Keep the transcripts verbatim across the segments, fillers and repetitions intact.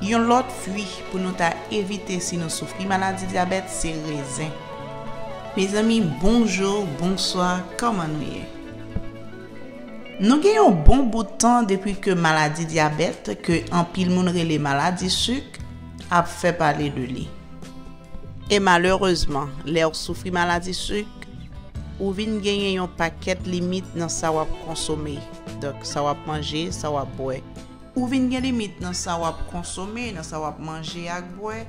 Yon lòt fwi pou nou ta evite si nou soufri maladi dyabèt se rezen. Mezanmi, bonjou, bonswa, kòman nou ye? Nou gen yon bon bout tan depi ke maladi dyabèt, ke anpil moun rele maladi sik, ap fè pale de li. E malerezman, lè w soufri maladi sik, ou vin genyen yon pakèt limit nan sa w ap konsome. Donk, sa w ap manje, sa w ap bwè. Ou vin gen limit nan sa w ap konsome, nan sa w ap manje ak bwè.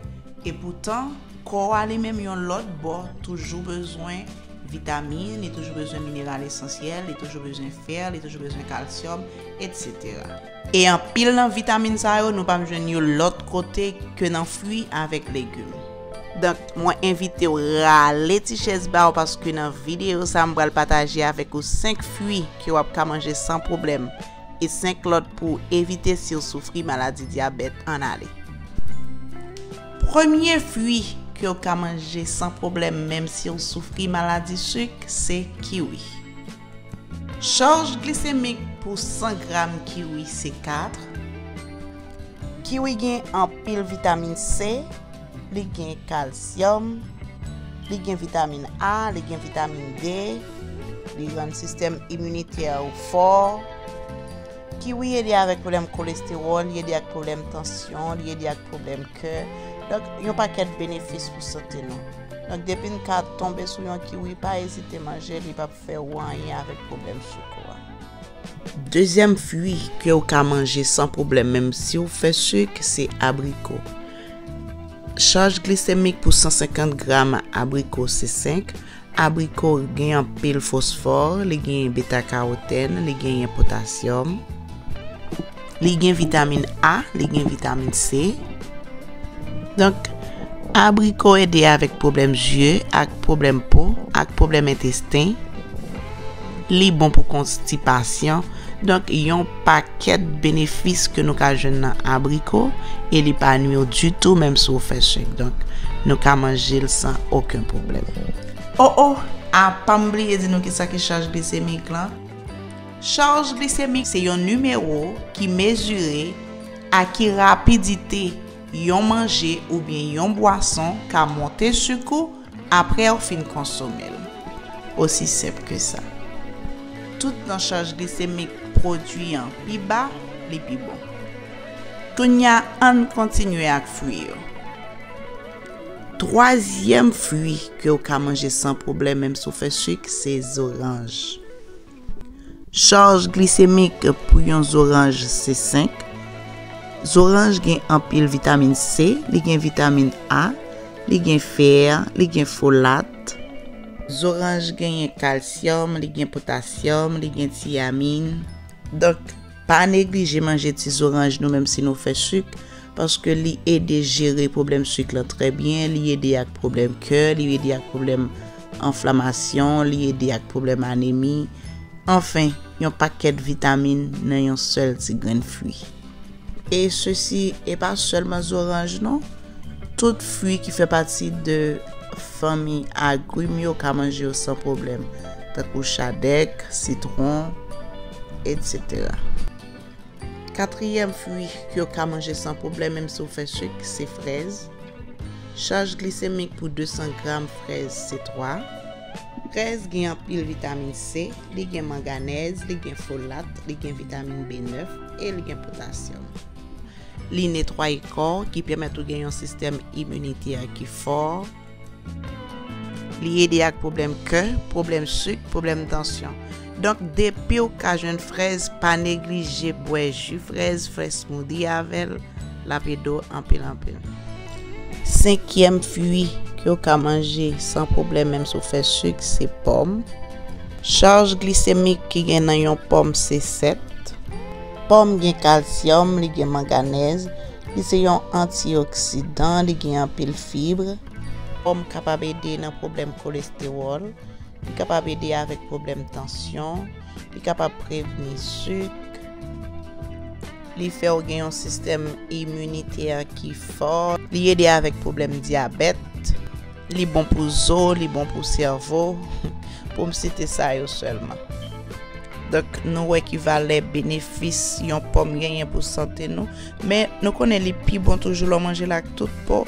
Epoutan, kò a li menm yon lòt bò toujou bezwen vitamin, li toujou bezwen mineral esansyèl, li toujou bezwen fè, li toujou bezwen kalsyòm, etsetera. E anpil nan vitamin sa yo, nou p ap jwenn yo lòt kote ke nan fwi avèk legim. Donk, mwen envite w rale ti chèz ba w, paske nan videyo sa, m pral pataje avèk ou senk fwi ke w ap ka manje san pwoblèm e senk lòt pou w evite si w soufri maladi dyabèt. Ann ale. Premye fwi ke w ka manje san pwoblèm, menm si w soufri maladi sik, se kiwi. Chaj glisemik pou san gram kiwi se kat. Kiwi gen anpil vitamin C, li gen kalsyòm, li gen vitamin A, li gen vitamin D, li rann sistèm iminitè ou fò. Kiwi ede avèk pwoblèm kolestewòl, li ede ak pwoblèm tansyon, li ede ak pwoblèm kè. Donk, yon pakèt benefis pou sante nou. Donk, depi n ka tonbe sou yon kiwi, pa ezite manje, li p ap fè w anyen avèk pwoblèm sik ou a. Dezyèm fwi ke w ka manje san pwoblèm, menm si w fè sik, se abriko. Chaj glisemik pou san senkant gram abriko se senk. Abriko gen anpil fosfò, li gen beta karotèn, li genyen potasyòm, li gen vitamin A, li gen vitamin C. Donk, abriko ede avèk pwoblèm zye, ak pwoblèm po, ak pwoblèm entesten. Li bon pou konstipasyon. Donk, yon pakèt benefis ke nou ka jwenn nan abriko, e li pa nwi w ditou, menm si w fè sik. Donk, nou ka manje l san okenn pwoblèm. O, o, apa m bliye di nou kisa ki chaj glisemik lan? Chaj glisemik se yon nimewo ki mezire a ki rapidite yon manje oubyen yon bwason ka monte sik ou apre w fin konsome l. Osi senp ke sa. Tout nan chaj glisemik pwodui an pi ba, li pi bon. Kounye a, ann kontinye ak fwi yo. Twazyèm fwi ke w ka manje san pwoblèm, menm si w fè sik, se zoranj. Chaj glisemik pou yon zoranj se senk. Zoranj gen anpil vitamin C, li gen vitamin A, li gen fè, li gen folat. Zoranj genyen kalsyòm, li gen potasyòm, li gen tiyamin. Donk, pa neglije manje ti zoranj nou menm si nou fè sik, paske li ede jere pwoblèm sik lan trè byen, li ede ak pwoblèm kè, li ede ak pwoblèm anflamasyon, li ede ak pwoblèm anemi. Anfen, yon pakèt vitamin nan yon sèl ti grenn fwi. E sesi, e pa sèlman zoranj non, tout fwi ki fè pati de fanmi agrim yo ka manje yo san pwoblèm, tankou chadèk, sitwon, etsetera. Katriyèm fwi ke w ka manje san pwoblèm, menm si w fè sik, se frèz. Chaj glisemik pou de san gram frèz se twa. Frèz gen anpil vitamin C, li gen manganèz, li gen folat, li gen vitamin B nèf e li gen potasyòm. Li netwaye kò, ki pèmèt ou gen yon sistèm iminitè ki fò. Li ede ak pwoblèm kè, pwoblèm sik, pwoblèm tansyon. Donk, depi w ka jwenn frèz, pa neglije bwè ji frèz, fè smoothie avè l, l ap ede w anpil, anpil. Senkyèm fwi ke w ka manje san pwoblèm, menm si w fè sik, se pòm. Chaj glisemik ki gen nan yon pòm se sèt. Pòm gen kalsyòm, li gen manganèz, li se yon antioksidan, li gen anpil fib. Pòm kapab ede nan pwoblèm kolestewòl, li kapab ede avèk pwoblèm tansyon, li kapab prevni sik, li fè w gen yon sistèm iminitè ki fò, li ede avèk pwoblèm dyabèt, li bon pou zo, li bon pou sèvo, pou m site sa yo sèlman. Donk, nou wè ki valè benefis yon pòm genyen pou sante nou. Men, nou konnen li pi bon toujou lè w manje l ak tout po.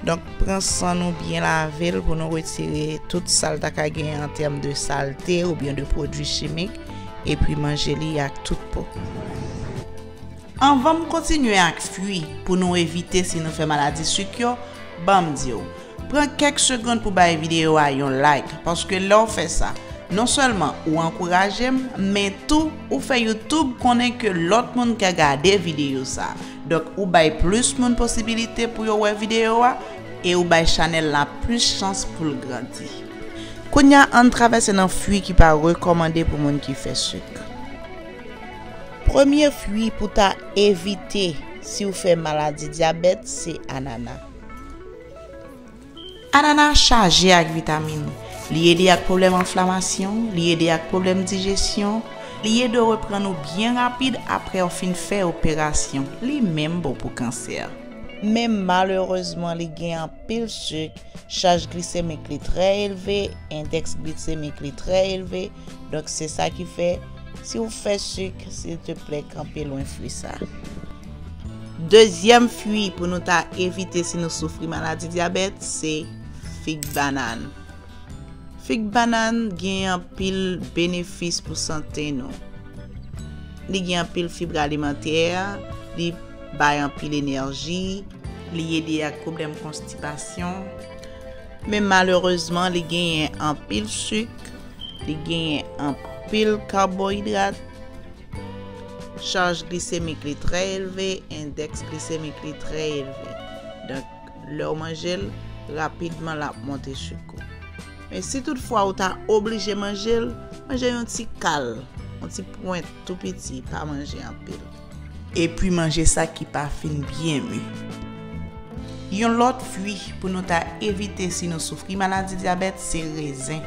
Donk, pran san nou, byen lave l pou nou retire tout sa l ta ka genyen an tèm de salte oubyen de pwodui chimik, epi manje li ak tout po. Anvan m kontinye ak fwi pou nou evite si nou fè maladi sik yo, ban m di w, pran kèk segonn pou bay videyo a yon like, paske lè w fè sa, non sèlman ou ankouraje m, men tou ou fè YouTube konnen ke lòt moun ka gade videyo sa. Donk, ou bay plis moun posibilite pou yo wè videyo a, e ou bay chanèl la plis chans pou l grandi. Kounye a, ann travèse nan fwi ki pa rekòmande pou moun ki fè sik. Premye fwi pou ta evite si w fè maladi dyabèt se anana. Anana chaje ak vitamin. Li ede ak pwoblèm enflamasyon, li ede ak pwoblèm dijesyon, li ede w reprann ou byen rapid apre w fin fè operasyon. Li menm bon pou kansè. Men malerezman, li gen anpil sik, chaj glisemik li trè elve, endèks glisemik li trè elve. Donk, se sa ki fè, si w fè sik, silteplè, kanpe lwen fwi sa. Dezyèm fwi pou nou ta evite si nou soufri maladi dyabèt, se fig bannann. Fig bannann gen anpil benefis pou sante nou. Li gen anpil fib alimantè, li bay anpil enèji, li ede ak pwoblèm konstipasyon. Men malerezman, li genyen anpil sik, li genyen anpil kaboyidrat, chaj glisemik li trè elve, endèks glisemik li trè elve. Donk, lè w manje l, rapidman l ap monte sik ou. Men si toutfwa ou ta oblije manje l, manje yon ti kal, yon ti pwent tou piti, pa manje anpil. Epi manje sa ki pa fin byen mi. Yon lòt fwi pou nou ta evite si nou soufri maladi dyabèt se rezen.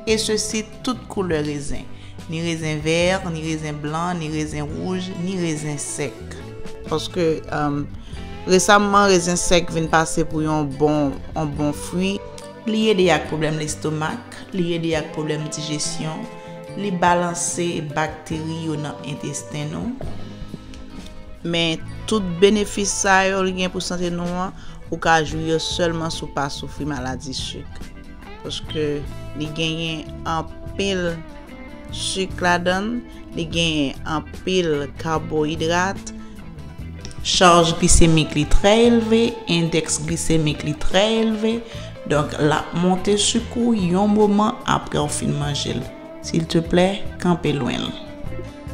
E sesi tout koulè rezen. Ni rezen vè, ni rezen blan, ni rezen wouj, ni rezen sèk. Paske, um, resamman, rezen sèk vin pase pou yon bon, yon bon fwi. Li ede ak pwoblèm lestomak, li ede ak pwoblèm dijesyon, li balanse bakteri yo nan entesten nou. Men tout benefis sa yo li gen pou sante nou an, ou ka jwi yo sèlman si w pa soufri maladi sik. Paske li genyen anpil sik ladan l, li genyen anpil kaboyidrat, chaj glisemik li trè elve, endèks glisemik li trè elve, donk l ap monte sik ou yon moman apre w fin manje l. Silteplè, kanpe lwen l.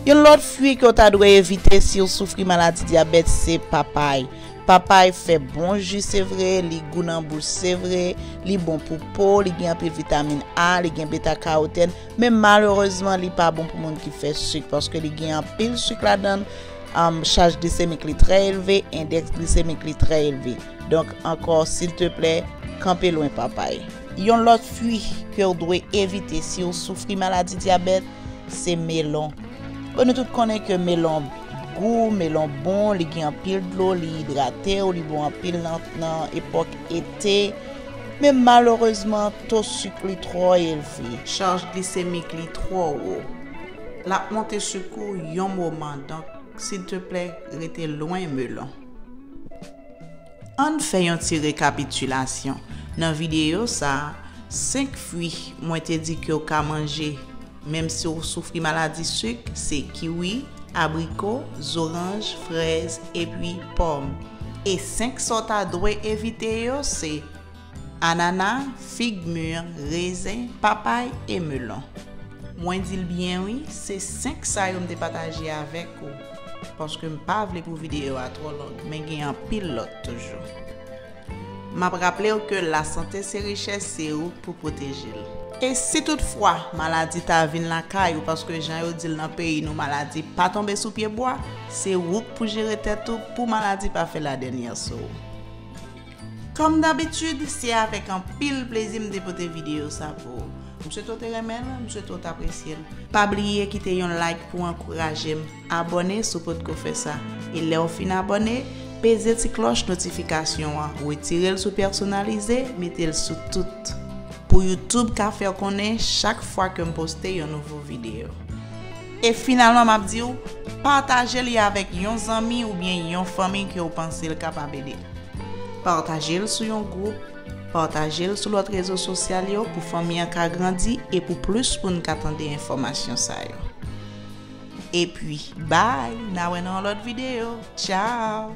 Yon lòt fwi ke w ta dwe evite si w soufri maladi dyabèt se papay. Papay fè bon ji, se vre, li gou nan bouch, se vre, li bon pou po, li gen anpil vitamin A, li gen beta karotèn, men malerezman, li pa bon pou moun ki fè sik, paske li gen anpil sik ladan l, um, chaj glisemik li trè elve, endèks glisemik li trè elve. Donk, ankò, silteplè, kanpe lwen papay. Yon lòt fwi ke w dwe evite si w soufri maladi dyabèt, se melon. Bon, nou tout konnen ke melon gou, melon bon, li gen anpil dlo, li idrate w, li bon anpil nan, nan epòk ete. Men malerezman, to sik li twò elve. Chaj glisemik li twò wo. L ap monte sik ou yon moman, donk, silteplè, rete lwen melon. Ann fè yon ti rekapitilasyon. Nan videyo sa a, senk fwi mwen te di ke w ka manje, menm si w soufri maladi sik, se kiwi, abriko, zoranj, frèz, epi pòm. E senk sa w ta dwe evite yo, se anana, fig mi, rezen, papay e melon. Mwen di l byen wi, se senk sa yo m te pataje avèk ou, paske m pa vle pou videyo a twò long, men gen anpil lòt toujou. M ap raple w ke lasante se richès, se ou k pou pwoteje l. E si toutfwa maladi ta vin lakay ou, paske jan yo di l nan peyi nou, maladi pa tonbe sou pye bwa, se ou k pou jere tèt ou pou maladi pa fè ladènyè sou ou. Kòm dabitid, se avèk anpil plezi m te pote videyo sa pou ou. M swete w te renmen l, m swete w t apresye l. Pa bliye kite yon like pou w ankouraje m. Abòne si w potko fè sa. E lè w fin abòne, peze ti klòch notifikasyon an, retire l sou pèsonalize, mete l sou tout. Pou YouTube ka fè w konnen chak fwa ke m poste yon nouvo videyo. E finalman, m ap di w, pataje li avèk yon zanmi oubyen yon fanmi ke w panse l kapab ede. Pataje l sou yon gwoup, pataje l sou lòt rezo sosyal yo pou fanmi an ka grandi e pou plis moun ka tande enfòmasyon sa yo. Epi, bye! N a wè nan yon lòt videyo. Tchao!